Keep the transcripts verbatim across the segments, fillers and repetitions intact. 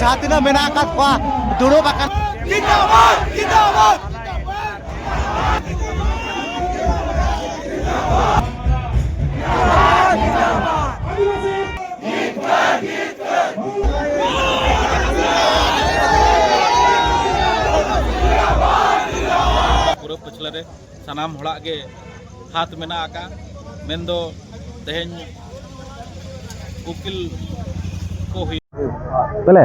ᱡᱟᱦᱟᱸ ᱛᱤᱱᱟᱹᱜ ᱢᱮᱱᱟᱜ ᱟᱠᱟᱫ ᱠᱚᱣᱟ ᱫᱩᱲᱩᱵ ᱟᱠᱟᱱ᱾ ᱯᱩᱨᱟᱹ ᱯᱟᱹᱪᱷᱞᱟᱹ ᱨᱮ ᱥᱟᱱᱟᱢ ᱦᱚᱲᱟᱜ ᱜᱮ ᱦᱟᱛ ᱢᱮᱱᱟᱜ ᱟᱠᱟᱫ, ᱢᱮᱱᱫᱚ ᱛᱮᱦᱮᱧ ᱩᱠᱤᱞ ᱠᱚ ᱦᱩᱭᱩᱜ᱾ ᱵᱚᱞᱮ,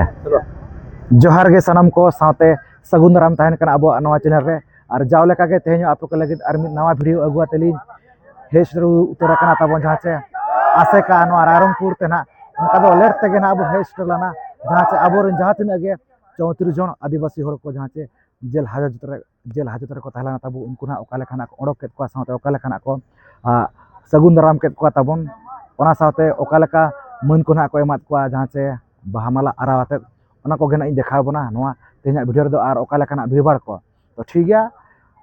ᱡᱚᱦᱟᱨ ᱜᱮ ᱥᱟᱱᱟᱢ ᱠᱚ, ᱥᱟᱶᱛᱮ ᱥᱟᱹᱜᱩᱱ ᱫᱟᱨᱟᱢ ᱛᱟᱦᱮᱱ ᱠᱟᱱᱟ ᱟᱵᱚᱣᱟᱜ ᱱᱚᱣᱟ ᱪᱮᱱᱮᱞ ᱨᱮ᱾ ᱟᱨ ᱡᱟᱣ ᱞᱮᱠᱟ ᱜᱮ ᱛᱮᱦᱮᱧ ᱦᱚᱸ ᱟᱯᱮ ᱠᱚ ᱞᱟᱹᱜᱤᱫ ᱟᱨ ᱢᱤᱫ ᱱᱟᱣᱟ ᱵᱷᱤᱰᱤᱭᱳ ᱟᱹᱜᱩ ᱟᱛᱮ ᱞᱤᱧ ᱦᱮᱡ ᱥᱮᱴᱮᱨ ᱩᱛᱟᱹᱨ ᱟᱠᱟᱱᱟ ᱛᱟᱵᱚᱱ, ᱡᱟᱦᱟᱸ ᱪᱮ ᱟᱥᱮᱠᱟ ᱱᱚᱣᱟ ᱨᱟᱭᱨᱚᱝᱯᱩᱨ ᱛᱮ ᱱᱟᱜ ᱚᱱᱠᱟ ᱫᱚ ᱞᱮᱴ ᱛᱮᱜᱮ ᱱᱟᱜ ᱟᱵᱚ ᱦᱮᱡ ᱥᱮᱴᱮᱨ ᱞᱮᱱᱟ, ᱡᱟᱦᱟᱸ ᱪᱮ ᱟᱵᱚᱨᱮᱱ ᱡᱟᱦᱟᱸ ᱛᱤᱱᱟᱹᱜ ᱜᱮ ᱪᱳᱭᱛᱨᱤᱥ ᱡᱚᱱ ᱟᱹᱫᱤᱵᱟᱹᱥᱤ ᱦᱚᱲ ᱠᱚ ᱡᱟᱦᱟᱸ ᱪᱮ ᱡᱮᱞ ᱦᱟᱡᱚᱛ ᱨᱮ, ᱡᱮᱞ ᱦᱟᱡᱚᱛ ᱨᱮᱠᱚ ᱛᱟᱦᱮᱸ ᱞᱮᱱᱟ ᱛᱟᱵᱚ, ᱩᱱᱠᱩ ᱱᱟᱜ ᱚᱠᱟ ᱞᱮᱠᱟ ᱱᱟᱜ ᱠᱚ ᱚᱰᱚᱠ ᱠᱮᱫ ᱠᱚᱣᱟ, ᱥᱟᱶᱛᱮ ᱚᱠᱟ ᱞᱮᱠᱟ ᱱᱟᱜ ᱠᱚ, ᱟ, ᱥᱟᱹᱜᱩᱱ ᱫᱟᱨᱟᱢ ᱠᱮᱫ ᱠᱚᱣᱟ ᱛᱟᱵᱚᱱ, ᱚᱱᱟ ᱥᱟᱶᱛᱮ ᱚᱠᱟ ᱞᱮᱠᱟ ᱢᱟᱹᱱ ᱠᱚ ᱱᱟᱜ ᱠᱚ ᱮᱢᱟᱫ ᱠᱚᱣᱟ, ᱡᱟᱦᱟᱸ ᱪᱮ ᱵᱟᱦᱟ ᱢᱟᱞᱟ ᱟᱨᱟᱣ ᱟᱛᱮᱫ, ᱚᱱᱟ ᱠᱚᱜᱮ ᱱᱟᱜ ᱤᱧ ᱫᱮᱠᱷᱟᱣ ᱵᱚᱱᱟ ᱱᱚᱣᱟ ᱛᱮᱦᱮᱧᱟᱜ ᱵᱷᱤᱰᱤᱭᱳ ᱨᱮᱫᱚ, ᱟᱨ ᱚᱠᱟ ᱞᱮᱠᱟ ᱱᱟᱜ ᱵᱷᱤᱲ ᱵᱷᱟᱲ ᱠᱚ᱾ ᱛᱚ ᱴᱷᱤᱠ ᱜᱮᱭᱟ,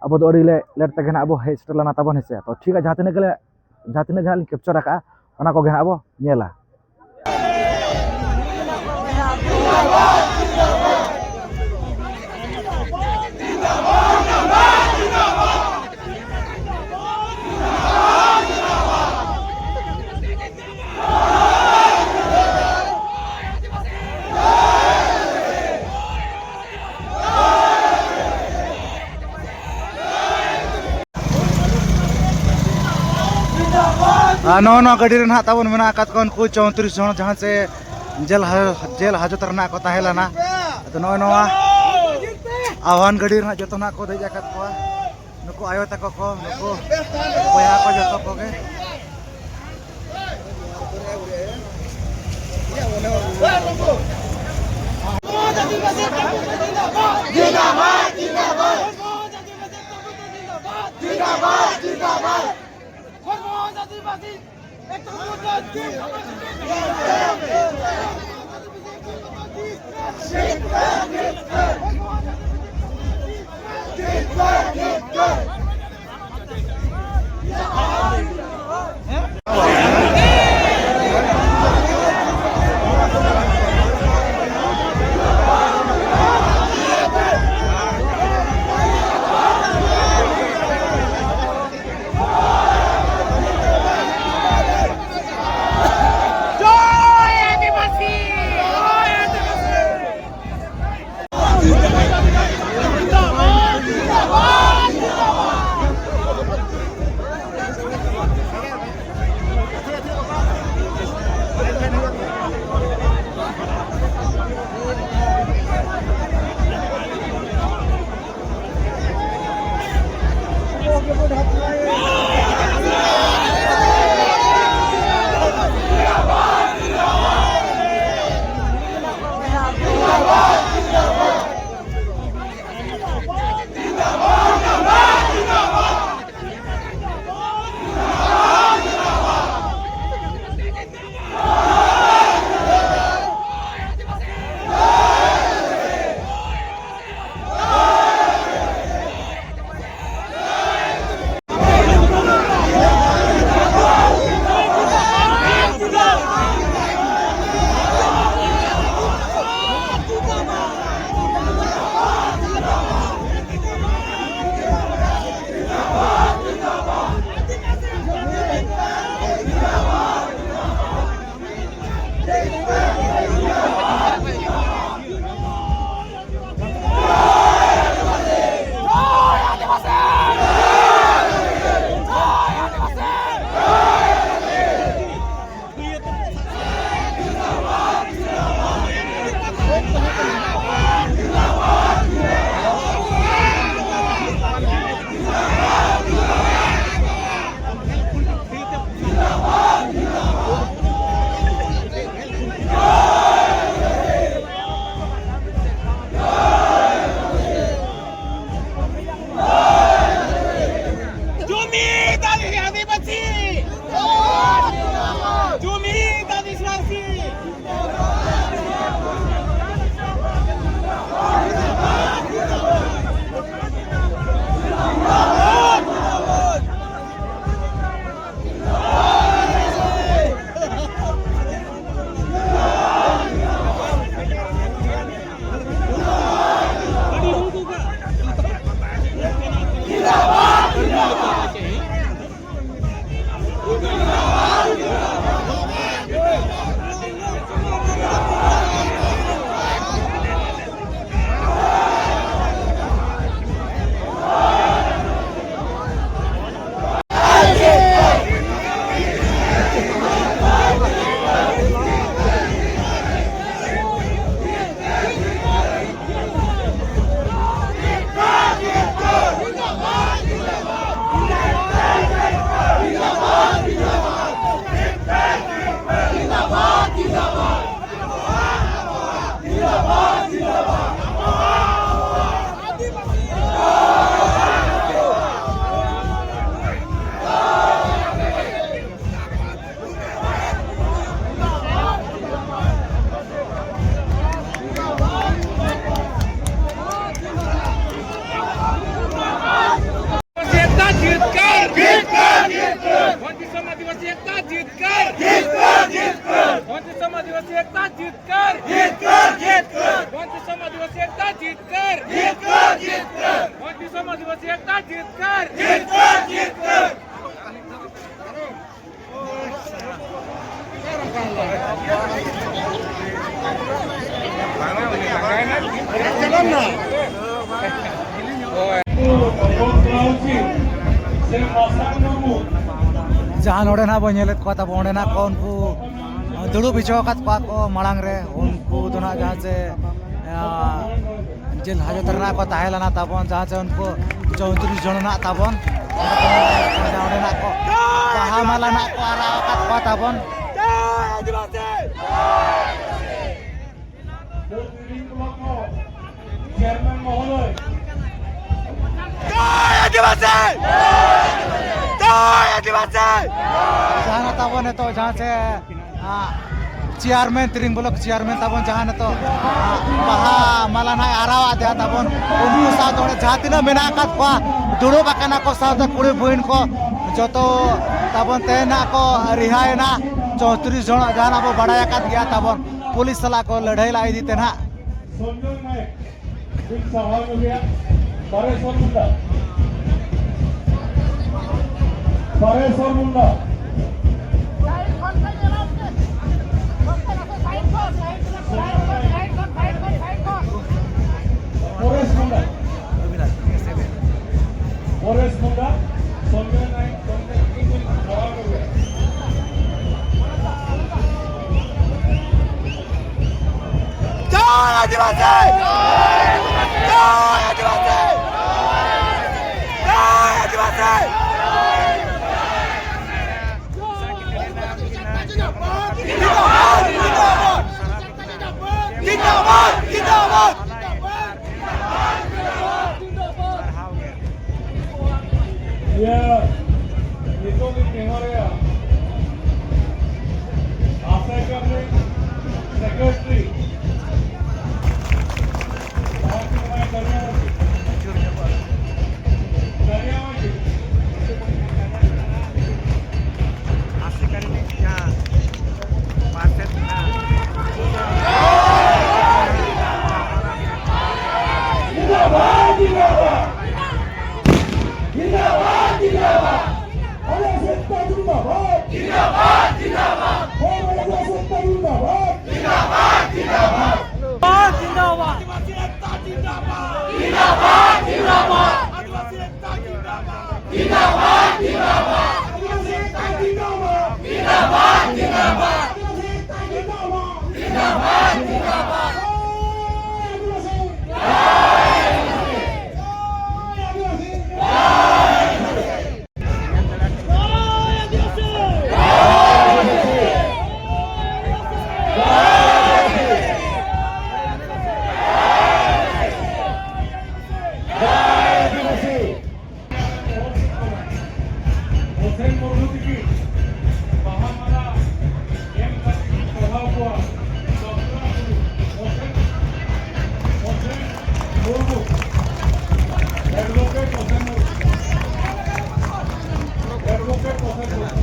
ᱟᱵᱚ ᱫᱚ ᱟᱹᱰᱤ ᱞᱮ-, ᱞᱮᱴ ᱛᱮᱜᱮ ᱱᱟᱜ ᱵᱚ ᱦᱮᱡ ᱥᱮᱴᱮᱨ ᱞᱮᱱᱟ ᱛᱟᱵᱚᱱ, ᱦᱮᱸ ᱥᱮ᱾ ᱛᱚ ᱴᱷᱤᱠ ᱜᱮᱭᱟ, ᱡᱟᱦᱟᱸ ᱛᱤᱱᱟᱹᱜ ᱜᱮᱞᱮ, ᱡᱟᱦᱟᱸ ᱛᱤᱱᱟᱹᱜ ᱜᱮ ᱱᱟᱜ ᱞᱤᱧ ᱠᱮᱯᱪᱟᱨ ᱟᱠᱟᱫᱼᱟ, ᱚᱱᱟ ᱠᱚᱜᱮ ᱱᱟᱜ ᱵᱚ ᱧᱮᱞᱟ᱾ ᱟᱨ ᱱᱚᱜᱼᱚ ᱱᱚᱣᱟ ᱜᱟᱹᱰᱤ ᱨᱮ ᱱᱟᱦᱟᱜ ᱛᱟᱵᱚᱱ ᱢᱮᱱᱟᱜ ᱟᱠᱟᱫ ᱠᱚᱣᱟ ᱩᱱᱠᱩ ᱪᱳᱭᱛᱨᱤᱥ ᱡᱚᱱ, ᱡᱟᱦᱟᱸ ᱪᱮ ᱡᱮᱞ ᱦᱟ-, ᱡᱮᱞ ᱦᱟᱡᱚᱛ ᱨᱮ ᱱᱟᱦᱟᱜ ᱠᱚ ᱛᱟᱦᱮᱸ ᱞᱮᱱᱟ᱾ ᱟᱫᱚ ᱱᱚᱜᱼᱚᱭ ᱱᱚᱣᱟ ᱟᱦᱣᱟᱱ ᱜᱟᱹᱰᱤ ᱨᱮ ᱱᱟᱦᱟᱜ ᱡᱚᱛᱚ ᱱᱟᱦᱟᱜ ᱠᱚ ᱫᱮᱡ ᱟᱠᱟᱫ ᱠᱚᱣᱟ᱾ ᱱᱩᱠᱩ ᱟᱭᱳ ᱛᱟᱠᱚ ᱠᱚ, ᱱᱩᱠᱩ ᱵᱚᱭᱦᱟ ᱠᱚ, ᱡᱚᱛᱚ ᱠᱚᱜᱮ᱾ एकता जीतकर, जीतकर, जीतकर। भोजपुरी समाज दिवस एकता जीतकर, जीतकर, जीतकर। भोजपुरी समाज दिवस एकता जीतकर, जीतकर, जीतकर। ᱡᱟᱦᱟᱸ ᱱᱚᱰᱮ ᱱᱟᱜ ᱵᱚᱱ ᱧᱮᱞᱮᱫ ᱠᱚᱣᱟ ᱛᱟᱵᱚ, ᱚᱸᱰᱮ ᱱᱟᱜ ᱠᱚ ᱩᱱᱠᱩ ᱫᱩᱲᱩᱵ ᱦᱚᱪᱚ ᱟᱠᱟᱫ ᱠᱚᱣᱟ ᱠᱚ ᱢᱟᱲᱟᱝ ᱨᱮ, ᱩᱱᱠᱩ ᱫᱚ ᱱᱟᱜ ᱡᱟᱦᱟᱸ ᱪᱮ, ᱟ, ᱡᱮᱞ ᱦᱟᱡᱚᱛ ᱨᱮᱱᱟᱜ ᱠᱚ ᱛᱟᱦᱮᱸ ᱞᱮᱱᱟ ᱛᱟᱵᱚᱱ, ᱡᱟᱦᱟᱸ ᱪᱮ ᱩᱱᱠᱩ ᱪᱳᱭᱛᱨᱤᱥ ᱡᱚᱱ ᱨᱮᱱᱟᱜ ᱛᱟᱵᱚᱱ, ᱚᱸᱰᱮ ᱱᱟᱜ ᱠᱚ ᱵᱟᱦᱟ ᱢᱟᱞᱟ ᱱᱟᱜ ᱠᱚ ᱟᱨᱟᱣ ᱟᱠᱟᱫ ᱠᱚᱣᱟ ᱛᱟᱵᱚᱱ᱾ ᱡᱚᱭ ᱟᱹᱫᱤᱵᱟᱹᱥᱤ! ᱡᱚᱭ ᱟᱹᱫᱤᱵᱟᱹᱥᱤ! ᱡᱟᱦᱟᱸ ᱛᱟᱵᱚᱱ ᱱᱤᱛᱚᱜ ᱡᱟᱦᱟᱸ ᱪᱮ, ᱟ, ᱪᱮᱭᱟᱨᱢᱮᱱ, ᱛᱤᱨᱤᱝ ᱵᱞᱚᱠ ᱪᱮᱭᱟᱨᱢᱮᱱ ᱛᱟᱵᱚᱱ ᱡᱟᱦᱟᱸ ᱱᱤᱛᱚᱜ, ᱟ, ᱵᱟᱦᱟ ᱢᱟᱞᱟ ᱱᱟᱭ ᱟᱨᱟᱣ ᱟᱫᱮᱭᱟ ᱛᱟᱵᱚᱱ, ᱩᱱᱠᱩ ᱥᱟᱶᱛᱮ ᱚᱸᱰᱮ ᱡᱟᱦᱟᱸ ᱛᱤᱱᱟᱹᱜ ᱢᱮᱱᱟᱜ ᱟᱠᱟᱫ ᱠᱚᱣᱟ, ᱫᱩᱲᱩᱵ ᱟᱠᱟᱱᱟ ᱠᱚ ᱥᱟᱶᱛᱮ ᱠᱩᱲᱤ ᱵᱩᱦᱤᱱ ᱠᱚ, ᱡᱚᱛᱚ ᱛᱟᱵᱚᱱ ᱛᱮᱦᱮᱧ ᱱᱟᱜ ᱠᱚ ᱨᱤᱦᱟᱭᱮᱱᱟ᱾ ᱪᱳᱭᱛᱨᱤᱥ ᱡᱚᱱ ᱡᱟᱦᱟᱸ ᱱᱟᱜ ᱵᱚ ᱵᱟᱲᱟᱭ ᱟᱠᱟᱫ ᱜᱮᱭᱟ ᱛᱟᱵᱚᱱ, ᱯᱩᱞᱤᱥ ᱥᱟᱞᱟᱜ ᱠᱚ ᱞᱟᱹᱲᱦᱟᱹᱭ ᱞᱟ ᱤᱫᱤ ᱛᱮ ᱱᱟᱜ᱾ ᱥᱚᱧᱡᱚᱭ ᱱᱟᱭᱮᱠ, ᱢᱤᱫ ᱥᱟᱨᱦᱟᱣ ᱧᱚᱜᱮᱭᱟ᱾ ᱯᱟᱨᱮᱥ ᱢᱩᱱᱰᱟ, ᱯᱟᱨᱮᱥ ᱢᱩᱱᱰᱟ᱾ ᱯᱚᱨᱮᱥ ᱢᱩᱱᱰᱟ, ᱯᱚᱨᱮᱥ ᱢᱩᱱᱰᱟ, ᱥᱚᱧᱡᱚᱭ ᱱᱟᱭᱮᱠ, ᱥᱚᱧᱡᱚᱭ ᱱᱟᱭᱮᱠ, ᱥᱟᱨᱦᱟᱣ ᱧᱚᱜᱮᱭᱟ᱾ ᱡᱚᱭ ᱟᱹᱫᱤᱵᱟᱹᱥᱤ! ᱡᱚᱭ ᱟᱹᱫᱤᱵᱟᱹᱥᱤ! ᱡᱚᱭ ᱟᱹᱫᱤᱵᱟᱹᱥᱤ! ᱡᱤᱱᱫᱟᱵᱟᱫ! ᱡᱤᱱᱫᱟᱵᱟᱫ! ᱡᱤᱱᱫᱟᱵᱟᱫ! ᱤᱭᱟᱹ, ᱱᱤᱛᱚᱜ ᱤᱧ ᱱᱮᱦᱚᱨᱮᱜᱼᱟ, ᱟᱥᱮᱠᱟ ᱨᱤᱱ ᱥᱮᱠᱨᱮᱴᱟᱨᱤ ᱡᱟᱦᱟᱸ ᱠᱤᱱ ᱱᱚᱣᱟ ᱫᱟᱲᱮᱭᱟᱜᱼᱟ, ᱫᱟᱲᱮᱭᱟᱜᱼᱟ᱾ ᱟᱥᱮᱠᱟ ᱨᱤᱱᱤᱡ ᱡᱟᱦᱟᱸ ᱯᱟᱨᱥᱮᱛ ᱢᱮᱱᱟᱜᱼᱟ, ᱦᱚᱥᱮᱱ ᱢᱩᱨᱢᱩ ᱛᱤᱠᱤᱱ ᱵᱟᱦᱟ ᱢᱟᱞᱟ ᱮᱢ ᱠᱟᱛᱮ ᱠᱤᱱ ᱪᱟᱨᱦᱟᱣ ᱠᱚᱣᱟ᱾ ᱵᱟᱯᱞᱟ ᱠᱩᱲᱤ ᱦᱚᱥᱮᱱ, ᱦᱚᱥᱮᱱ ᱢᱩᱨᱢᱩ, advocate ᱦᱚᱥᱮᱱ ᱢᱩᱨᱢᱩ, advocate ᱦᱚᱥᱮᱱ ᱢᱩᱨᱢᱩ᱾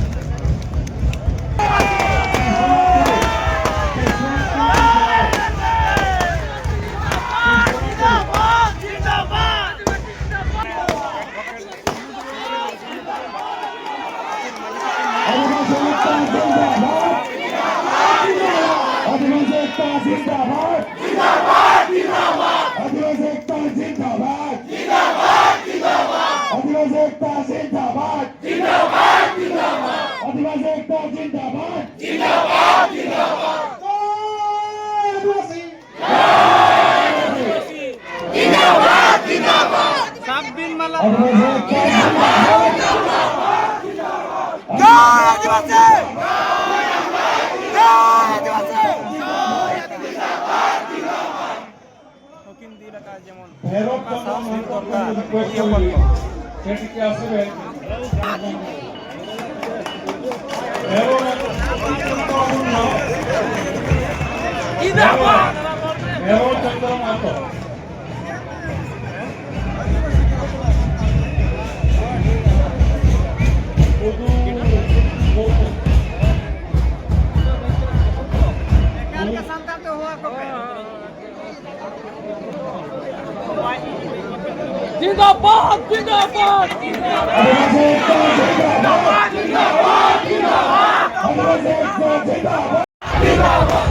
आदिवासी एकता जिंदाबाद। आदिवासी एकता जिंदाबाद। आदिवासी एकता जिंदाबाद। आदिवासी एकता जिंदाबाद। आदिवासी एकता जिंदाबाद। जिंदाबाद, जिंदाबाद। जय आदिवासी। जिंदाबाद, जिंदाबाद। सात दिन माला। आदिवासी एकता जिंदाबाद। जय आदिवासी। जय आदिवासी। ᱱᱩᱠᱤᱱ ᱫᱤᱱ ᱟᱠᱟᱫ ᱡᱮᱢᱚᱱ ᱵᱷᱮᱨᱚᱵ ᱪᱚᱸᱫᱽᱨᱚ ᱢᱚᱦᱟᱱᱛᱚ ᱠᱚ request ᱠᱚ ᱦᱩᱭᱩᱜᱼᱟ᱾ ᱥᱮᱴᱤᱠᱮ ᱟᱥᱮ ᱵᱮ? ᱵᱷᱮᱨᱚᱵ ᱪᱚᱸᱫᱽᱨᱚ ᱢᱚᱦᱟᱱᱛᱚ᱾ ᱮᱠᱟᱞ ᱜᱮ ᱥᱟᱱᱛᱟᱲ ᱫᱚ ᱦᱚᱦᱚ ᱟᱠᱚ ᱯᱮ᱾ ᱡᱤᱱᱫᱟᱵᱟᱫ, ᱡᱤᱱᱫᱟᱵᱟᱫ, ᱡᱤᱱᱫᱟᱵᱟᱫ, ᱡᱤᱱᱫᱟᱵᱟᱫ, ᱡᱤᱱᱫᱟᱵᱟᱫ, ᱡᱤᱱᱫᱟᱵᱟᱫ᱾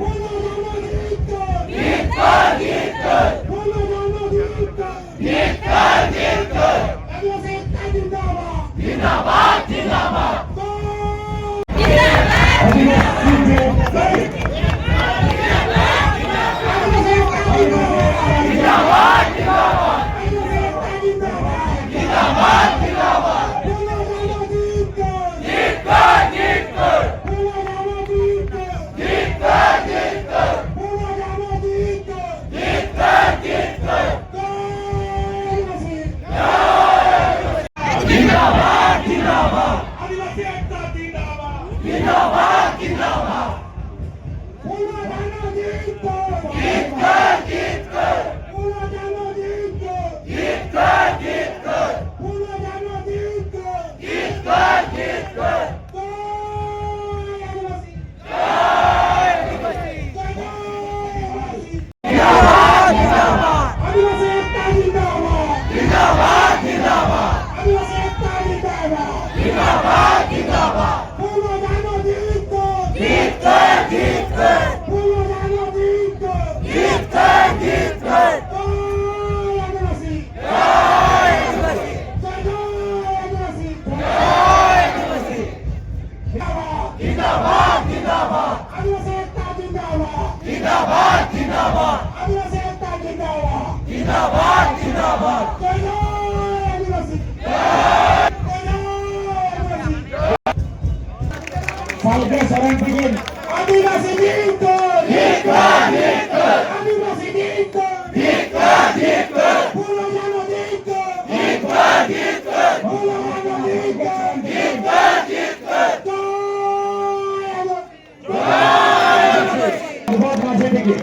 बोलो राणा धिक्कार। धिक्कार, धिक्कार। बोलो राणा धिक्कार। धिक्कार, धिक्कार। आदिवासी एकता जिंदाबाद। जिंदाबाद, जिंदाबाद। आदिवासी एकता जिंदाबाद। आदिवासी एकता जिंदाबाद। जिंदाबाद, जिंदाबाद। बोलो राणा धिक्कार। धिक्कार, धिक्कार। ᱥᱚᱨᱮᱱ ᱛᱤᱠᱤᱱ ᱟᱹᱫᱤᱵᱟᱹᱥᱤ ᱡᱤᱛᱠᱟᱹᱨ! ᱡᱤᱛᱠᱟᱹᱨ! ᱡᱤᱛᱠᱟᱹᱨ! ᱟᱹᱫᱤᱵᱟᱹᱥᱤ ᱡᱤᱛᱠᱟᱹᱨ! ᱡᱤᱛᱠᱟᱹᱨ! ᱡᱤᱛᱠᱟᱹᱨ! ᱯᱷᱩᱞᱳ ᱡᱷᱟᱱᱳ ᱡᱤᱛᱠᱟᱹᱨ! ᱡᱤᱛᱠᱟᱹᱨ! ᱡᱤᱛᱠᱟᱹᱨ! ᱯᱷᱩᱞᱳ ᱡᱷᱟᱱᱳ ᱡᱤᱛᱠᱟᱹᱨ! ᱡᱤᱛᱠᱟᱹᱨ! ᱡᱤᱛᱠᱟᱹᱨ! ᱡᱚᱭ ᱟᱫᱤᱵᱟᱹᱥᱤ! ᱡᱚᱦᱟᱨ ᱢᱟᱹᱡᱷᱤ ᱛᱤᱠᱤᱱ᱾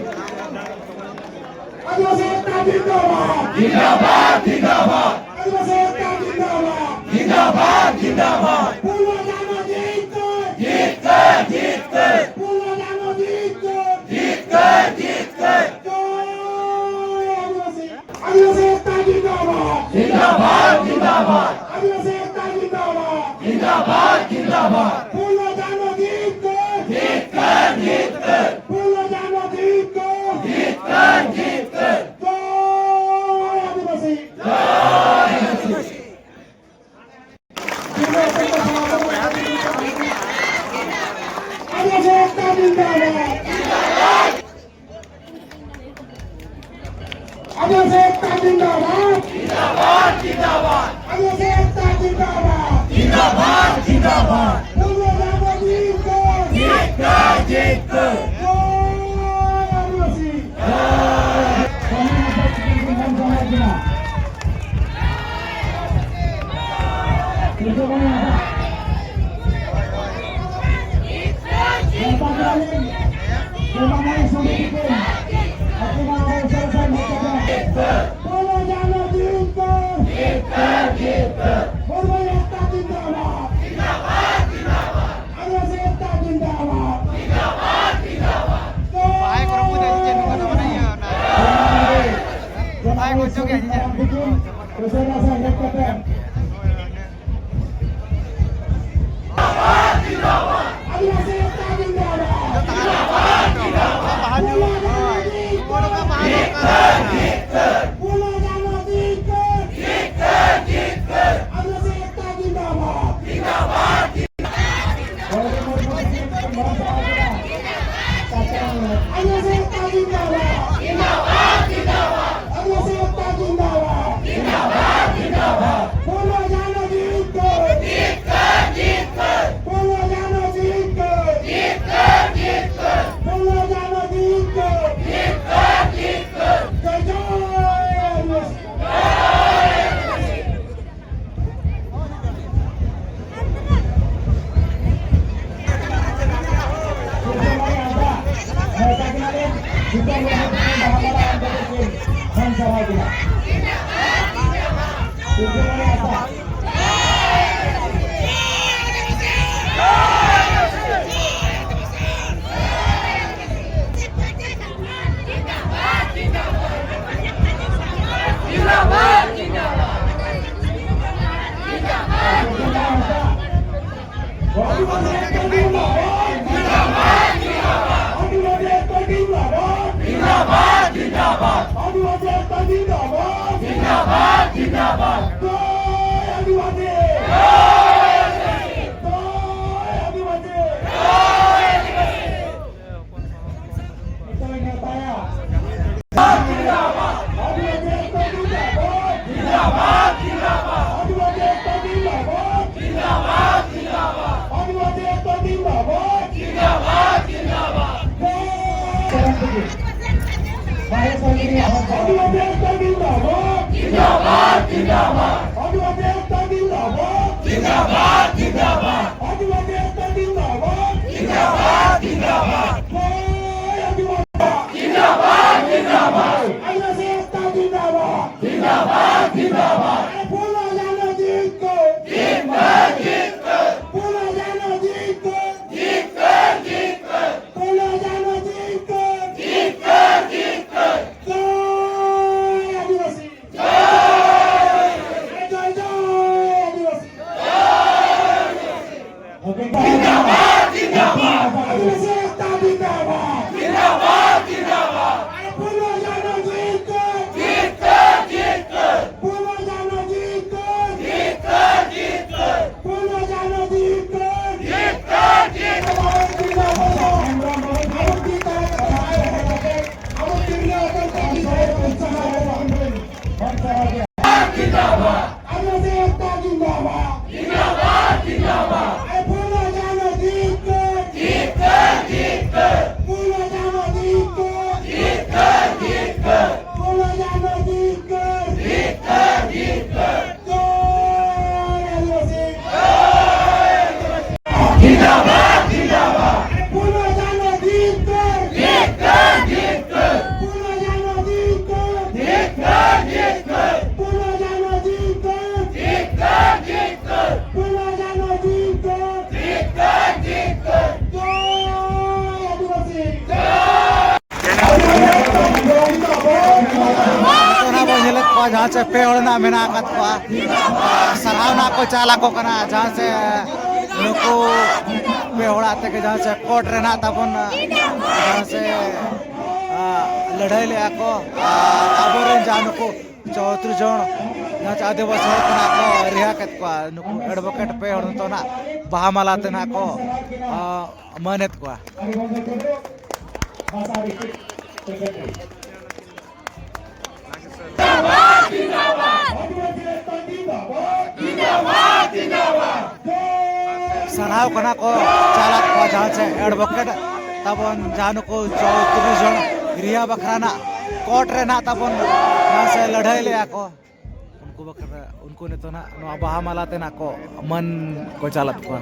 ᱟᱹᱫᱤᱵᱟᱹᱥᱤ ᱮᱠᱛᱟ ᱡᱤᱱᱫᱟᱵᱟᱫ᱾ ᱡᱤᱱᱫᱟᱵᱟᱫ, ᱡᱤᱱᱫᱟᱵᱟᱫ᱾ ᱟᱹᱫᱤᱵᱟᱹᱥᱤ ᱮᱠᱛᱟ ᱡᱤᱱᱫᱟᱵᱟᱫ᱾ ᱡᱤᱱᱫᱟᱵᱟᱫ, ᱡᱤᱱᱫᱟᱵᱟᱫ᱾ ᱯᱷᱩᱞᱳ ᱡᱷᱟᱱᱳ ᱡᱤᱛᱠᱟᱹᱨ᱾ ᱡᱤᱛᱠᱟᱹᱨ, ᱡᱤᱛᱠᱟᱹᱨ᱾ ᱯᱷᱩᱞᱳ ᱡᱷᱟᱱᱳ ᱡᱤᱛᱠᱟᱹᱨ᱾ ᱡᱤᱛᱠᱟᱹᱨ, ᱡᱤᱛᱠᱟᱹᱨ᱾ ᱡᱚᱭ ᱟᱹᱫᱤᱵᱟᱹᱥᱤ᱾ ᱟᱹᱫᱤᱵᱟᱹᱥᱤ ᱮᱠᱛᱟ ᱡᱤᱱᱫᱟᱵᱟᱫ᱾ ᱡᱤᱱᱫᱟᱵᱟᱫ, ᱡᱤᱱᱫᱟᱵᱟᱫ᱾ ᱟᱹᱫᱤᱵᱟᱹᱥᱤ ᱮᱠᱛᱟ ᱡᱤᱱᱫᱟᱵᱟᱫ᱾ ᱡᱤᱱᱫᱟᱵᱟᱫ, ᱡᱤᱱᱫᱟᱵᱟᱫ᱾ ᱯᱷᱩᱞᱳ ᱡᱷᱟᱱᱳ ᱡᱤᱛᱠᱟᱹᱨ᱾ ᱡᱤᱛᱠᱟᱹᱨ, ᱡᱤᱛᱠᱟᱹᱨ᱾ ᱯᱷᱩᱞᱳ ᱡᱷᱟᱱᱳ ᱡᱤᱛᱠᱟᱹᱨ᱾ ᱡᱤᱛᱠᱟᱹᱨ, ᱡᱤᱛᱠᱟᱹᱨ᱾ ᱡᱚᱭ ᱟᱹᱫᱤᱵᱟᱹᱥᱤ᱾ ᱡᱚᱭ ᱟᱹᱫᱤᱵᱟᱹᱥᱤ᱾ ᱟᱹᱫᱤᱵᱟᱹᱥᱤ ᱮᱠᱛᱟ ᱡᱤᱱᱫᱟᱵᱟᱫ᱾ ᱟᱹᱫᱤᱵᱟᱹᱥᱤ ᱮᱠᱛᱟ ᱡᱤᱱᱫᱟᱵᱟᱫ᱾ ᱡᱤᱱᱫᱟᱵᱟᱫ, ᱡᱤᱱᱫᱟᱵᱟᱫ᱾ ᱟᱹᱫᱤᱵᱟᱹᱥᱤ ᱮᱠᱛᱟ ᱡᱤᱱᱫᱟᱵᱟᱫ᱾ ᱡᱤᱱᱫᱟᱵᱟᱫ, ᱡᱤᱱᱫᱟᱵᱟᱫ᱾ ᱯᱷᱩᱞᱳ ᱡᱷᱟᱱᱳ ᱡᱤᱛᱠᱟᱹᱨ᱾ ᱡᱤᱛᱠᱟᱹᱨ, ᱡᱤᱛᱠᱟᱹᱨ᱾ ᱡᱚᱭ ᱟᱹᱫᱤᱵᱟᱹᱥᱤ᱾ ᱡᱟᱦᱟᱸᱭ ᱠᱚ ᱨᱟᱹᱯᱩᱫ ᱮᱫ ᱪᱮᱫ ᱦᱚᱸ ᱵᱟᱹᱱᱩᱜᱼᱟ, ᱢᱟᱱᱮ ᱤᱭᱟᱹ ᱚᱱᱟ᱾ ᱡᱟᱦᱟᱸᱭ ᱠᱚ ᱚᱪᱚᱜ ᱜᱮᱭᱟ, ᱡᱮ ᱡᱟᱦᱟᱸ᱾ ᱩᱥᱟᱹᱨᱟ ᱥᱮ ᱦᱮᱡ ᱠᱟᱛᱮ᱾ ᱟᱹᱫᱤᱵᱟᱹᱥᱤ ᱮᱠᱛᱟ ᱡᱤᱱᱫᱟᱵᱟᱫ᱾ ᱵᱟᱦᱟ ᱡᱩᱞᱩᱜ, ᱦᱳᱭ᱾ ᱚᱱᱠᱟ ᱵᱟᱦᱟ ᱫᱚᱨᱠᱟᱨ᱾ ᱟᱹᱫᱤᱵᱟᱹᱥᱤ ᱮᱠᱛᱟ ᱡᱤᱱᱫᱟᱵᱟᱫ᱾ ᱯᱷᱩᱞᱳ ᱡᱷᱟᱱᱳ ᱡᱤᱛᱠᱟᱹᱨ! ᱯᱷᱩᱞᱳ ᱡᱷᱟᱱᱳ ᱡᱤᱛᱠᱟᱹᱨ! ᱥᱤᱛᱩᱝ ᱨᱮᱦᱚᱸ ᱵᱟᱦᱟ ᱢᱟᱞᱟ ᱮᱢ ᱠᱟᱛᱮ ᱠᱤᱱ ᱠᱷᱟᱱ ᱪᱟᱵᱟᱭ ᱠᱤᱱᱟ᱾ ᱥᱤᱨᱡᱚᱱᱤᱭᱟᱹ ᱟᱥᱟ᱾ ᱥᱤᱨᱡᱚᱱᱤᱭᱟᱹ ᱟᱥᱟ᱾ ᱟᱹᱫᱤᱵᱟᱹᱥᱤ ᱮᱠᱛᱟ ᱡᱤᱱᱫᱟᱵᱟᱫ᱾ ᱟᱹᱫᱤᱵᱟᱹᱥᱤ ᱮᱠᱛᱟ ᱡᱤᱱᱫᱟᱵᱟᱫ᱾ ᱡᱤᱱᱫᱟᱵᱟᱫ, ᱡᱤᱱᱫᱟᱵᱟᱫ᱾ ᱟᱹᱫᱤᱵᱟᱹᱥᱤ ᱮᱠᱛᱟ ᱡᱤᱱᱫᱟᱵᱟᱫ᱾ ᱡᱤᱱᱫᱟᱵᱟᱫ, ᱡᱤᱱᱫᱟᱵᱟᱫ᱾ ᱡᱚᱭ ᱟᱹᱫᱤᱵᱟᱹᱥᱤ᱾ ᱡᱚᱭ ᱟᱹᱫᱤᱵᱟᱹᱥᱤ᱾ ᱡᱚᱭ ᱟᱹᱫᱤᱵᱟᱹᱥᱤ᱾ ᱡᱚᱭ ᱟᱹᱫᱤᱵᱟᱹᱥᱤ᱾ ᱱᱤᱛᱚᱜ ᱤᱧ ᱢᱮᱛᱟᱭᱟ᱾ ᱡᱤᱱᱫᱟᱵᱟᱫ᱾ ᱟᱹᱫᱤᱵᱟᱹᱥᱤ ᱮᱠᱛᱟ ᱡᱤᱱᱫᱟᱵᱟᱫ᱾ ᱡᱤᱱᱫᱟᱵᱟᱫ, ᱡᱤᱱᱫᱟᱵᱟᱫ᱾ ᱟᱹᱫᱤᱵᱟᱹᱥᱤ ᱮᱠᱛᱟ ᱡᱤᱱᱫᱟᱵᱟᱫ᱾ ᱡᱤᱱᱫᱟᱵᱟᱫ, ᱡᱤᱱᱫᱟᱵᱟᱫ᱾ ᱟᱹᱫᱤᱵᱟᱹᱥᱤ ᱮᱠᱛᱟ ᱡᱤᱱᱫᱟᱵᱟᱫ᱾ ᱡᱤᱱᱫᱟᱵᱟᱫ, ᱡᱤᱱᱫᱟᱵᱟᱫ᱾ ᱵᱟᱦᱨᱮ ᱥᱟᱺᱜᱤᱧ ᱨᱮᱭᱟᱜ ᱦᱚᱲ ᱠᱚ᱾ ᱟᱹᱫᱤᱵᱟᱹᱥᱤ ᱮᱠᱛᱟ ᱡᱤᱱᱫᱟᱵᱟᱫ᱾ ᱡᱤᱱᱫᱟᱵᱟᱫ, ᱡᱤᱱᱫᱟᱵᱟᱫ᱾ ᱟᱹᱫᱤᱵᱟᱹᱥᱤ ᱮᱠᱛᱟ ᱡᱤᱱᱫᱟᱵᱟᱫ᱾ ᱡᱤᱱᱫᱟᱵᱟᱫ, ᱡᱤᱱᱫᱟᱵᱟᱫ᱾ ᱟᱹᱫᱤᱵᱟᱹᱥᱤ ᱮᱠᱛᱟ ᱡᱤᱱᱫᱟᱵᱟᱫ᱾ ᱡᱤᱱᱫᱟᱵᱟᱫ, ᱡᱤᱱᱫᱟᱵᱟᱫ᱾ ᱦᱳᱭ, ᱟᱹᱫᱤᱵᱟᱹᱥᱤ᱾ ᱡᱤᱱᱫᱟᱵᱟᱫ, ᱡᱤᱱᱫᱟᱵᱟᱫ᱾ ᱟᱹᱫᱤᱵᱟᱹᱥᱤ ᱮᱠᱛᱟ ᱡᱤᱱᱫᱟᱵᱟᱫ᱾ ᱡᱤᱱᱫᱟᱵᱟᱫ, ᱡᱤᱱᱫᱟᱵᱟᱫ᱾ ᱟᱨᱮ ᱯᱷᱩᱞᱳ ᱡᱷᱟᱱᱳ ᱡᱤᱛᱠᱟᱹᱨ᱾ ᱡᱤᱛᱠᱟᱹᱨ, ᱡᱤᱛᱠᱟᱹᱨ᱾ ᱯᱷᱩᱞᱳ ᱡᱷᱟᱱᱳ ᱡᱤᱛᱠᱟᱹᱨ᱾ ᱡᱤᱛᱠᱟᱹᱨ, ᱡᱤᱛᱠᱟᱹᱨ᱾ ᱯᱷᱩᱞᱳ ᱡᱷᱟᱱᱳ ᱡᱤᱛᱠᱟᱹᱨ᱾ ᱡᱤᱛᱠᱟᱹᱨ, ᱡᱤᱛᱠᱟᱹᱨ᱾ ᱡᱚᱭ ᱟᱹᱫᱤᱵᱟᱹᱥᱤ᱾ ᱡᱚᱭ ᱡᱚᱭ ᱟᱹᱫᱤᱵᱟᱹᱥᱤ᱾ ᱡᱤᱱᱫᱟᱵᱟᱫ, ᱡᱤᱱᱫᱟᱵᱟᱫ᱾ ᱟᱹᱫᱤᱵᱟᱹᱥᱤ ᱮᱠᱛᱟ ᱡᱤᱱᱫᱟᱵᱟᱫ᱾ ᱡᱤᱱᱫᱟᱵᱟᱫ, ᱡᱤᱱᱫᱟᱵᱟᱫ᱾ ᱟᱨᱮ ᱯᱷᱩᱞᱳ ᱡᱷᱟᱱᱳ ᱡᱤᱛᱠᱟᱹᱨ᱾ ᱡᱤᱛᱠᱟᱹᱨ, ᱡᱤᱛᱠᱟᱹᱨ᱾ ᱯᱷᱩᱞᱳ ᱡᱷᱟᱱᱳ ᱡᱤᱛᱠᱟᱹᱨ᱾ ᱡᱤᱛᱠᱟᱹᱨ, ᱡᱤᱛᱠᱟᱹᱨ᱾ ᱯᱷᱩᱞᱳ ᱡᱷᱟᱱᱳ ᱡᱤᱛᱠᱟᱹᱨ᱾ ᱡᱤᱛᱠᱟᱹᱨ, ᱡᱤᱛᱠᱟᱹᱨ᱾ ᱟᱵᱚ ᱛᱤᱨᱞᱟᱹ ᱦᱚᱯᱚᱱ ᱠᱚ ᱡᱤᱛᱠᱟᱹᱨ᱾ ᱡᱤᱱᱫᱟᱵᱟᱫ᱾ ᱟᱹᱫᱤᱵᱟᱹᱥᱤ ᱮᱠᱛᱟ ᱡᱤᱱᱫᱟᱵᱟᱫ᱾ ᱡᱤᱱᱫᱟᱵᱟᱫ, ᱡᱤᱱᱫᱟᱵᱟᱫ᱾ ᱟᱨᱮ ᱯᱷᱩᱞᱳ ᱡᱷᱟᱱᱳ ᱥᱮ ᱯᱮ ᱦᱚᱲ ᱱᱟᱜ ᱢᱮᱱᱟᱜ ᱟᱠᱟᱫ ᱠᱚᱣᱟ᱾ ᱥᱟᱨᱦᱟᱣ ᱱᱟᱜ ᱠᱚ ᱪᱟᱞ ᱟᱠᱚ ᱠᱟᱱᱟ, ᱡᱟᱦᱟᱸ ᱥᱮ ᱱᱩᱠᱩ ᱯᱮ ᱦᱚᱲᱟᱜ ᱛᱮᱜᱮ ᱡᱟᱦᱟᱸ ᱥᱮ ᱠᱳᱨᱴ ᱨᱮ ᱱᱟᱜ ᱛᱟᱵᱚᱱ, ᱡᱟᱦᱟᱸ ᱥᱮ, ᱟ, ᱞᱟᱹᱲᱦᱟᱹᱭ ᱞᱮᱜᱼᱟ ᱠᱚ, ᱟᱨ ᱟᱵᱚᱨᱮᱱ ᱡᱟᱦᱟᱸ ᱱᱩᱠᱩ ᱪᱳᱭᱛᱨᱤᱥ ᱡᱚᱱ ᱡᱟᱦᱟᱸ ᱥᱮ ᱟᱹᱫᱤᱵᱟᱹᱥᱤ ᱦᱚᱲ ᱠᱷᱚᱱᱟᱜ ᱠᱚ ᱨᱤᱦᱟ ᱠᱮᱫ ᱠᱚᱣᱟ, ᱱᱩᱠᱩ ᱮᱰᱵᱷᱳᱠᱮᱴ ᱯᱮ ᱦᱚᱲ ᱱᱤᱛᱚᱜ ᱱᱟᱜ ᱵᱟᱦᱟ ᱢᱟᱞᱟ ᱛᱮ ᱱᱟᱜ ᱠᱚ, ᱟ, ᱢᱟᱹᱱᱮᱫ ᱠᱚᱣᱟ᱾ ᱥᱟᱨᱦᱟᱣ ᱠᱟᱱᱟ ᱠᱚ ᱪᱟᱞᱟᱜ ᱠᱚ ᱡᱟᱦᱟᱸ ᱥᱮ ᱮᱰᱵᱷᱳᱠᱮᱴ ᱛᱟᱵᱚᱱ, ᱡᱟᱦᱟᱸ ᱱᱩᱠᱩ ᱪᱳᱭᱛᱨᱤᱥ ᱡᱚᱱ ᱨᱤᱦᱟ ᱵᱟᱠᱷᱨᱟ ᱱᱟᱜ ᱠᱳᱨᱴ ᱨᱮ ᱱᱟᱜ ᱛᱟᱵᱚᱱ ᱡᱟᱦᱟᱸ ᱥᱮ ᱞᱟᱹᱲᱦᱟᱹᱭ ᱞᱮᱜᱼᱟ ᱠᱚ, ᱩᱱᱠᱩ ᱵᱟᱠᱷᱨᱟ, ᱩᱱᱠᱩ ᱱᱤᱛᱚᱜ ᱱᱟᱜ ᱱᱚᱣᱟ ᱵᱟᱦᱟ ᱢᱟᱞᱟ ᱛᱮ ᱱᱟᱜ ᱠᱚ ᱢᱟᱹᱱ ᱠᱚ ᱪᱟᱞᱟᱫ ᱠᱚᱣᱟ᱾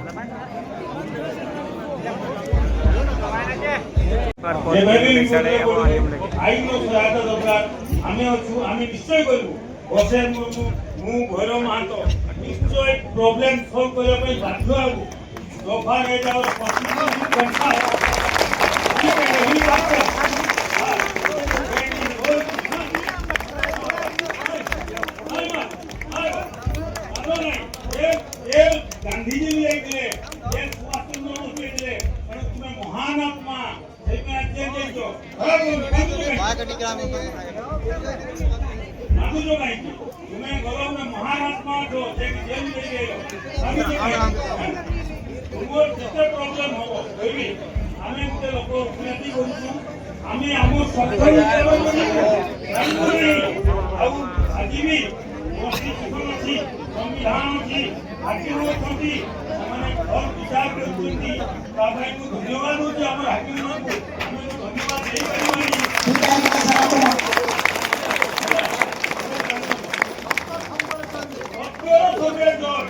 ᱮᱵᱷᱮᱱ ᱟᱭᱤᱱ ᱥᱚᱦᱟᱭᱚᱛᱟ ᱫᱚᱨᱠᱟর। আমি অছু, আমি নিশ্চয় করব। বসে মু, মু, মু ভৈরব মাহাতো নিশ্চয় প্রবলেম সলভ করা পাই বাধ্য হব। দফা হয়ে যাওয়ার প্রস্তুতি নিয়ে দরকার। ঠিক আছে, উনি বাচ্চা। হ্যাঁ। এই মা, এই মা, আরো নাই। এ, এ গান্ধীজি লিখে দিলে, এ সুভাষ চন্দ্র বোস লিখে দিলে, মানে তুমি মহান আত্মা। ତୁମେ ଗଲ ଗୋଟେ ମହାନ ଆତ୍ମା ଅଛ, ଯେ କି ଜେଲ୍ ଯାଇକି ଆଇଲ। ଭାବି ଦେଖ, ତୁମର ଯେତେ ପ୍ରୋବ୍ଲେମ ହବ, କହିବି, ଆମେ ଗୋଟେ ଲୋକ ଉନ୍ନତି କରୁଛୁ, ଆମେ ଆମ ସ୍ୱାର୍ଥ ବିଚାର କରିବୁ, ଜାଣିବୁ ନାହିଁ। ଆଉ ଆଜି ବି କନଷ୍ଟିଚ୍ୟୁସନ ଅଛି, ସମ୍ବିଧାନ ଅଛି, ହାକିମ ଅଛନ୍ତି, ସେମାନେ ଭଲ ବିଚାର କରୁଛନ୍ତି। ତା ପାଇଁ ମୁଁ ଧନ୍ୟବାଦ ଦଉଛି ଆମର ହାକିମମାନଙ୍କୁ। ଆମେ ତ ଧନ୍ୟବାଦ ଦେଇପାରିବାନି। ସତ୍ୟର ସତ୍ୟ ଜୟ।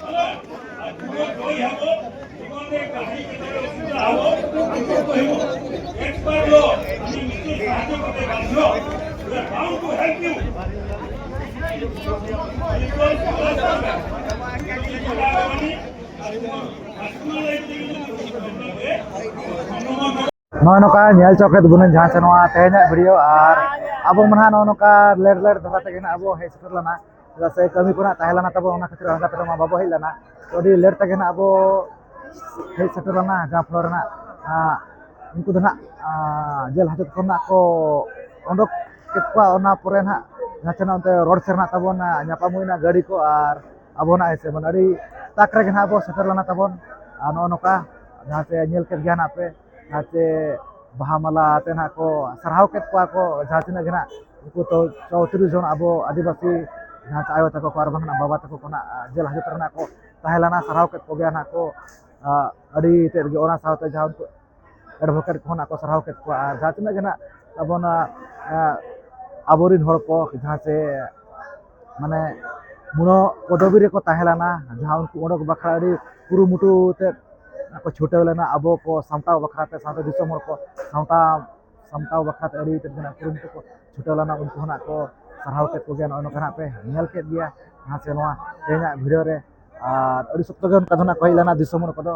ହେଲା? ଆଉ ତୁମେ ଜୟ ହେବ। ଜୀବନରେ କାହାରି କେତେବେଳେ ଅସୁବିଧା ହେବ, ତୁମେ କହିବ। ଏକ୍ସପର୍ଟ ଲୋ, ଆମେ ନିଶ୍ଚୟ ସାହାଯ୍ୟ କରିତେ ବାଧ୍ୟ। We are bound to help you। ᱱᱚᱜᱼᱚᱭ ᱱᱚᱝᱠᱟ ᱧᱮᱞ ᱪᱚ ᱠᱮᱫ ᱵᱚᱱᱟᱹᱧ ᱡᱟᱦᱟᱸ ᱥᱮ ᱱᱚᱣᱟ ᱛᱮᱦᱮᱧᱟᱜ ᱵᱷᱤᱰᱤᱭᱳ, ᱟᱨ ᱟᱵᱚ ᱢᱟ ᱱᱟᱦᱟᱜ ᱱᱚᱜᱼᱚ ᱱᱚᱝᱠᱟ ᱞᱮᱴ ᱞᱮᱴ ᱫᱷᱟᱨᱟ ᱛᱮᱜᱮ ᱱᱟᱦᱟᱜ ᱟᱵᱚ ᱦᱮᱡ ᱥᱮᱴᱮᱨ ᱞᱮᱱᱟ, ᱪᱮᱫᱟᱜ ᱥᱮ ᱠᱟᱹᱢᱤ ᱠᱚ ᱱᱟᱦᱟᱜ ᱛᱟᱦᱮᱸ ᱞᱮᱱᱟ ᱛᱟᱵᱚ, ᱚᱱᱟ ᱠᱷᱟᱹᱛᱤᱨ ᱟᱬᱜᱟᱛ ᱨᱮᱢᱟ ᱵᱟᱵᱚ ᱦᱮᱡ ᱞᱮᱱᱟ᱾ ᱛᱚ ᱟᱹᱰᱤ ᱞᱮᱴ ᱛᱮᱜᱮ ᱱᱟᱦᱟᱜ ᱟᱵᱚ ᱦᱮᱡ ᱥᱮᱴᱮᱨ ᱞᱮᱱᱟ, ᱡᱟᱦᱟᱸ ᱯᱷᱞᱳᱨ ᱨᱮ ᱱᱟᱦᱟᱜ, ᱟᱸ, ᱩᱱᱠᱩ ᱫᱚ ᱱᱟᱦᱟᱜ, ᱟᱸ, ᱡᱮᱞ ᱦᱟᱡᱚᱛ ᱠᱷᱚᱱ ᱱᱟᱦᱟᱜ ᱠᱚ ᱚᱰᱚᱠ ᱠᱮᱫ ᱠᱚᱣᱟ᱾ ᱚᱱᱟ ᱯᱚᱨᱮ ᱱᱟᱦᱟᱜ ᱡᱟᱦᱟᱸ ᱛᱤᱱᱟᱹᱜ ᱚᱱᱛᱮ ᱨᱳᱰ ᱥᱮᱫ ᱱᱟᱦᱟᱜ ᱛᱟᱵᱚᱱ, ᱟᱸ, ᱧᱟᱯᱟᱢ ᱦᱩᱭᱱᱟ ᱜᱟᱹᱰᱤ ᱠᱚ, ᱟᱨ ᱟᱵᱚ ᱱᱟᱦᱟᱜ ᱦᱮᱸ ᱥᱮ ᱵᱚᱱ ᱟᱹᱰᱤ ᱛᱟᱠ ᱨᱮᱜᱮ ᱱᱟᱦᱟᱜ ᱵᱚ ᱥᱮᱴᱮᱨ ᱞᱮᱱᱟ ᱛᱟᱵᱚᱱ᱾ ᱟᱨ ᱱᱚᱜᱼᱚ ᱱᱚᱝᱠᱟ ᱡᱟᱦᱟᱸ ᱥᱮ ᱧᱮᱞ ᱠᱮᱫ ᱜᱮᱭᱟ ᱱᱟᱦᱟᱜ ᱯᱮ, ᱡᱟᱦᱟᱸ ᱪᱮ ᱵᱟᱦᱟ ᱢᱟᱞᱟ ᱟᱛᱮ ᱱᱟᱦᱟᱜ ᱠᱚ ᱥᱟᱨᱦᱟᱣ ᱠᱮᱫ ᱠᱚᱣᱟ ᱠᱚ, ᱡᱟᱦᱟᱸ ᱛᱤᱱᱟᱹᱜ ᱜᱮ ᱱᱟᱦᱟᱜ ᱩᱱᱠᱩ ᱛᱚ ᱪᱚᱣᱛᱨᱤᱥ ᱡᱚᱱ ᱟᱵᱚ ᱟᱹᱫᱤᱵᱟᱹᱥᱤ ᱡᱟᱦᱟᱸ ᱪᱮ ᱟᱭᱳ ᱛᱟᱠᱚ ᱠᱚ ᱟᱨ ᱵᱟᱝ ᱱᱟᱦᱟᱜ ᱵᱟᱵᱟ ᱛᱟᱠᱚ ᱠᱚ ᱱᱟᱦᱟᱜ ᱡᱮᱞ ᱦᱟᱡᱚᱛ ᱨᱮ ᱱᱟᱦᱟᱜ ᱠᱚ ᱛᱟᱦᱮᱸ ᱞᱮᱱᱟ, ᱥᱟᱨᱦᱟᱣ ᱠᱮᱫ ᱠᱚᱜᱮᱭᱟ ᱱᱟᱦᱟᱜ ᱠᱚ, ᱟ, ᱟᱹᱰᱤ ᱛᱮᱫ ᱜᱮ᱾ ᱚᱱᱟ ᱥᱟᱶᱛᱮ ᱡᱟᱦᱟᱸ ᱩᱱᱠᱩ ᱮᱰᱵᱷᱳᱠᱮᱴ ᱠᱚᱦᱚᱸ ᱱᱟᱦᱟᱜ ᱠᱚ ᱥᱟᱨᱦᱟᱣ ᱠᱮᱫ ᱠᱚᱣᱟ, ᱟᱨ ᱡᱟᱦᱟᱸ ᱛᱤᱱᱟᱹᱜ ᱜᱮ ᱱᱟᱦᱟᱜ ᱟᱵᱚ ᱱᱚᱣᱟ, ᱟ, ᱟᱵᱚᱨᱮᱱ ᱦᱚᱲ ᱠᱚ ᱡᱟᱦᱟᱸ ᱪᱮ ᱢᱟᱱᱮ ᱢᱩᱱᱚ ᱯᱚᱫᱚᱵᱤ ᱨᱮᱠᱚ ᱛᱟᱦᱮᱸ ᱞᱮᱱᱟ, ᱡᱟᱦᱟᱸ ᱩᱱᱠᱩ ᱚᱰᱚᱠ ᱵᱟᱠᱷᱨᱟ ᱟᱹᱰᱤ ᱠᱩᱨᱩᱢᱩᱴᱩ ᱛᱮ ᱠᱚ ᱪᱷᱩᱴᱟᱹᱣ ᱞᱮᱱᱟ, ᱟᱵᱚ ᱠᱚ ᱥᱟᱢᱴᱟᱣ ᱵᱟᱠᱷᱨᱟ ᱛᱮ, ᱥᱟᱶᱛᱮ ᱫᱤᱥᱚᱢ ᱦᱚᱲ ᱠᱚ ᱥᱟᱶᱛᱟ ᱥᱟᱢᱴᱟᱣ ᱵᱟᱠᱷᱨᱟ ᱛᱮ ᱟᱹᱰᱤ ᱛᱮᱫ ᱜᱮ ᱱᱟᱜ ᱠᱩᱨᱩᱢᱩᱴᱩ ᱠᱚ ᱪᱷᱩᱴᱟᱹᱣ ᱞᱮᱱᱟ, ᱩᱱᱠᱩ ᱦᱚᱸ ᱱᱟᱜ ᱠᱚ ᱥᱟᱨᱦᱟᱣ ᱠᱮᱫ ᱠᱚᱜᱮᱭᱟ᱾ ᱱᱚᱜᱼᱚᱭ ᱱᱚᱝᱠᱟ ᱱᱟᱜ ᱯᱮ ᱧᱮᱞ ᱠᱮᱫ ᱜᱮᱭᱟ ᱡᱟᱦᱟᱸ ᱥᱮ ᱱᱚᱣᱟ ᱛᱮᱦᱮᱧᱟᱜ ᱵᱷᱤᱰᱤᱭᱳ ᱨᱮ᱾ ᱟᱨ ᱟᱹᱰᱤ ᱥᱚᱠᱛᱚ ᱜᱮ ᱚᱱᱠᱟ ᱫᱚ ᱱᱟᱜ ᱠᱚ ᱦᱮᱡ ᱞᱮᱱᱟ ᱫᱤᱥᱚᱢ ᱦᱚᱲ ᱠᱚᱫᱚ,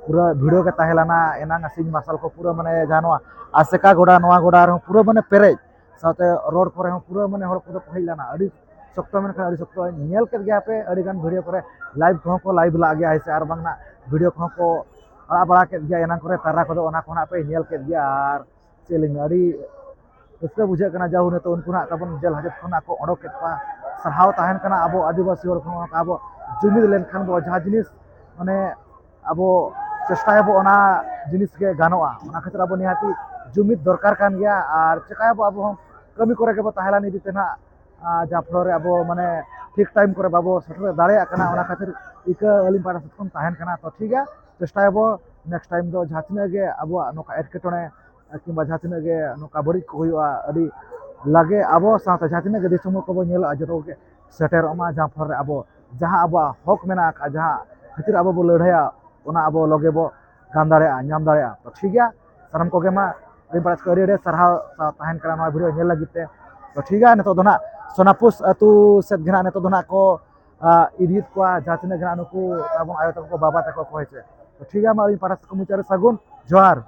ᱯᱩᱨᱟᱹ ᱵᱷᱤᱲ ᱜᱮ ᱛᱟᱦᱮᱸ ᱞᱮᱱᱟ᱾ ᱮᱱᱟᱝ ᱥᱤᱧ ᱢᱟᱨᱥᱟᱞ ᱠᱚ ᱯᱩᱨᱟᱹ ᱢᱟᱱᱮ ᱡᱟᱦᱟᱸ ᱱᱚᱣᱟ ᱟᱥᱮᱠᱟ ᱜᱚᱰᱟ, ᱱᱚᱣᱟ ᱜᱚᱰᱟ ᱨᱮᱦᱚᱸ ᱯᱩᱨᱟᱹ ᱢᱟᱱᱮ ᱯᱮᱨᱮᱡ, ᱥᱟᱶᱛᱮ ᱨᱳᱰ ᱠᱚᱨᱮ ᱦᱚᱸ ᱯᱩᱨᱟᱹ ᱢᱟᱱᱮ ᱦᱚᱲ ᱠᱚᱫᱚ ᱠᱚ ᱦᱮᱡ ᱞᱮᱱᱟ᱾ ᱟᱹᱰᱤ ᱥᱚᱠᱛᱚ ᱢᱮᱱᱠᱷᱟᱱ ᱟᱹᱰᱤ ᱥᱚᱠᱛᱚ ᱧᱮᱞ ᱠᱮᱫ ᱜᱮᱭᱟ ᱯᱮ, ᱟᱹᱰᱤ ᱜᱟᱱ ᱵᱷᱤᱰᱤᱭᱳ ᱠᱚᱨᱮ ᱞᱟᱭᱤᱵᱷ ᱠᱚᱦᱚᱸ ᱠᱚ ᱞᱟᱭᱤᱵᱷ ᱞᱟᱜ ᱜᱮᱭᱟ, ᱦᱮᱸ ᱥᱮ, ᱟᱨ ᱵᱟᱝ ᱱᱟᱜ ᱵᱷᱤᱰᱤᱭᱳ ᱠᱚᱦᱚᱸ ᱠᱚ ᱟᱲᱟᱜ ᱵᱟᱲᱟ ᱠᱮᱫ ᱜᱮᱭᱟ ᱮᱱᱟᱝ ᱠᱚᱨᱮ, ᱛᱟᱨᱟ ᱠᱚᱫᱚ ᱚᱱᱟ ᱠᱚᱦᱚᱸ ᱱᱟᱜ ᱯᱮ ᱧᱮᱞ ᱠᱮᱫ ᱜᱮᱭᱟ᱾ ᱟᱨ ᱪᱮᱫ ᱞᱤᱧ ᱢᱮᱱᱟ, ᱟᱹᱰᱤ ᱨᱟᱹᱥᱠᱟᱹ ᱵᱩᱡᱷᱟᱹᱜ ᱠᱟᱱᱟ, ᱡᱟᱦᱳ ᱱᱤᱛᱚᱜ ᱩᱱᱠᱩ ᱱᱟᱜ ᱛᱟᱵᱚᱱ ᱡᱮᱞ ᱦᱟᱡᱚᱛ ᱠᱷᱚᱱᱟᱜ ᱠᱚ ᱚᱰᱚᱠ ᱠᱮᱫ ᱠᱚᱣᱟ᱾ ᱥᱟᱨᱦᱟᱣ ᱛᱟᱦᱮᱱ ᱠᱟᱱᱟ ᱟᱵᱚ ᱟᱹᱫᱤᱵᱟᱹᱥᱤ ᱦᱚᱲ ᱠᱚ, ᱟᱵᱚ ᱡᱩᱢᱤᱫ ᱞᱮᱱᱠᱷᱟᱱ ᱵᱚ ᱡᱟᱦᱟᱸ ᱡᱤᱱᱤᱥ ᱢᱟᱱᱮ ᱟᱵᱚ ᱪᱮᱥᱴᱟᱭᱟᱵᱚ ᱚᱱᱟ ᱡᱤᱱᱤᱥ ᱜᱮ ᱜᱟᱱᱚᱜᱼᱟ᱾ ᱚᱱᱟ ᱠᱷᱟᱹᱛᱤᱨ ᱟᱵᱚ ᱱᱤᱦᱟᱹᱛᱤ ᱡᱩᱢᱤᱫ ᱫᱚᱨᱠᱟᱨ ᱠᱟᱱ ᱜᱮᱭᱟ᱾ ᱟᱨ ᱪᱮᱠᱟᱭᱟᱵᱚ, ᱟᱵᱚ ᱦᱚᱸ ᱠᱟᱹᱢᱤ ᱠᱚᱨᱮ ᱜᱮᱵᱚ ᱛᱟᱦᱮᱸ ᱞᱮᱱ ᱤᱫᱤ ᱛᱮ ᱱᱟᱜ, ᱟᱨ ᱡᱟᱦᱟᱸ ᱯᱷᱞᱳᱨ ᱨᱮ ᱟᱵᱚ ᱢᱟᱱᱮ ᱴᱷᱤᱠ ᱴᱟᱭᱤᱢ ᱠᱚᱨᱮ ᱵᱟᱵᱚ ᱥᱮᱴᱮᱨ ᱫᱟᱲᱮᱭᱟᱜ ᱠᱟᱱᱟ᱾ ᱚᱱᱟ ᱠᱷᱟᱹᱛᱤᱨ ᱤᱠᱟᱹ ᱟᱹᱞᱤᱧ ᱯᱟᱦᱴᱟ ᱥᱮᱫ ᱠᱷᱚᱱ ᱛᱟᱦᱮᱱ ᱠᱟᱱᱟ᱾ ᱛᱚ ᱴᱷᱤᱠ ᱜᱮᱭᱟ, ᱪᱮᱥᱴᱟᱭᱟᱵᱚ ᱱᱮᱠᱥᱴ ᱴᱟᱭᱤᱢ ᱫᱚ ᱡᱟᱦᱟᱸ ᱛᱤᱱᱟᱹᱜ ᱜᱮ ᱟᱵᱚᱣᱟᱜ ᱱᱚᱝᱠᱟ ᱮᱴᱠᱮᱴᱚᱬᱮ ᱠᱤᱝᱵᱟ ᱡᱟᱦᱟᱸ ᱛᱤᱱᱟᱹᱜ ᱜᱮ ᱱᱚᱝᱠᱟ ᱵᱟᱹᱲᱤᱡ ᱠᱚ ᱦᱩᱭᱩᱜᱼᱟ, ᱟᱹᱰᱤ ᱞᱟᱜᱮ ᱟᱵᱚ ᱥᱟᱶᱛᱮ ᱡᱟᱦᱟᱸ ᱛᱤᱱᱟᱹᱜ ᱜᱮ ᱫᱤᱥᱚᱢ ᱦᱚᱲ ᱠᱚᱵᱚᱱ ᱧᱮᱞᱚᱜᱼᱟ, ᱡᱚᱛᱚ ᱠᱚᱜᱮ ᱥᱮᱴᱮᱨᱚᱜ ᱢᱟ, ᱡᱟᱦᱟᱸ ᱯᱷᱚᱞ ᱨᱮ ᱟᱵᱚ ᱡᱟᱦᱟᱸ ᱟᱵᱚᱣᱟᱜ ᱦᱚᱠ ᱢᱮᱱᱟᱜ ᱟᱠᱟᱫ, ᱡᱟᱦᱟᱸ ᱠᱷᱟᱹᱛᱤᱨ ᱟᱵᱚ ᱵᱚ ᱞᱟᱹᱲᱦᱟᱹᱭᱟ, ᱚᱱᱟ ᱟᱵᱚ ᱞᱚᱜᱮ ᱵᱚ ᱜᱟᱱ ᱫᱟᱲᱮᱭᱟᱜᱼᱟ, ᱧᱟᱢ ᱫᱟᱲᱮᱭᱟᱜᱼᱟ᱾ ᱛᱚ ᱴᱷᱤᱠ ᱜᱮᱭᱟ, ᱥᱟᱱᱟᱢ ᱠᱚᱜᱮ ᱢᱟ ᱟᱹᱰᱤ ᱵᱟᱲᱟᱭ ᱟᱹᱰᱤ ᱟᱹᱰᱤ ᱥᱟᱨᱦᱟᱣ ᱥᱟ-, ᱛᱟᱦᱮᱱ ᱠᱟᱱᱟ ᱱᱚᱣᱟ ᱵᱷᱤᱰᱤᱭᱳ ᱧᱮᱞ ᱞᱟᱹᱜᱤᱫ ᱛᱮ᱾ ᱛᱚ ᱴᱷᱤᱠ ᱜᱮᱭᱟ, ᱱᱤᱛᱚᱜ ᱫᱚ ᱱᱟᱜ ᱥᱳᱱᱟᱯᱩᱥ ᱟᱹᱛᱩ ᱥᱮᱫ ᱜᱮ ᱱᱟᱜ ᱱᱤᱛᱚᱜ ᱫᱚ ᱱᱟᱜ ᱠᱚ, ᱟ, ᱤᱫᱤᱭᱮᱫ ᱠᱚᱣᱟ, ᱡᱟᱦᱟᱸ ᱛᱤᱱᱟᱹᱜ ᱜᱮ ᱱᱟᱜ ᱱᱩᱠᱩ ᱛᱟᱵᱚᱱ ᱟᱭᱳ ᱛᱟᱠᱚ ᱠᱚ, ᱵᱟᱵᱟ ᱛᱟᱠᱚ ᱠᱚ, ᱦᱮᱸ ᱥᱮ᱾ ᱛᱚ ᱴᱷᱤᱠ ᱜᱮᱭᱟ, ᱢᱟ ᱟᱹᱞᱤᱧ ᱯᱟᱦᱴᱟ ᱥᱮᱫ ᱠᱷᱚᱱ ᱢᱩᱪᱟᱹᱫ ᱨᱮ ᱥᱟᱹᱜᱩᱱ ᱡᱚᱦᱟᱨ᱾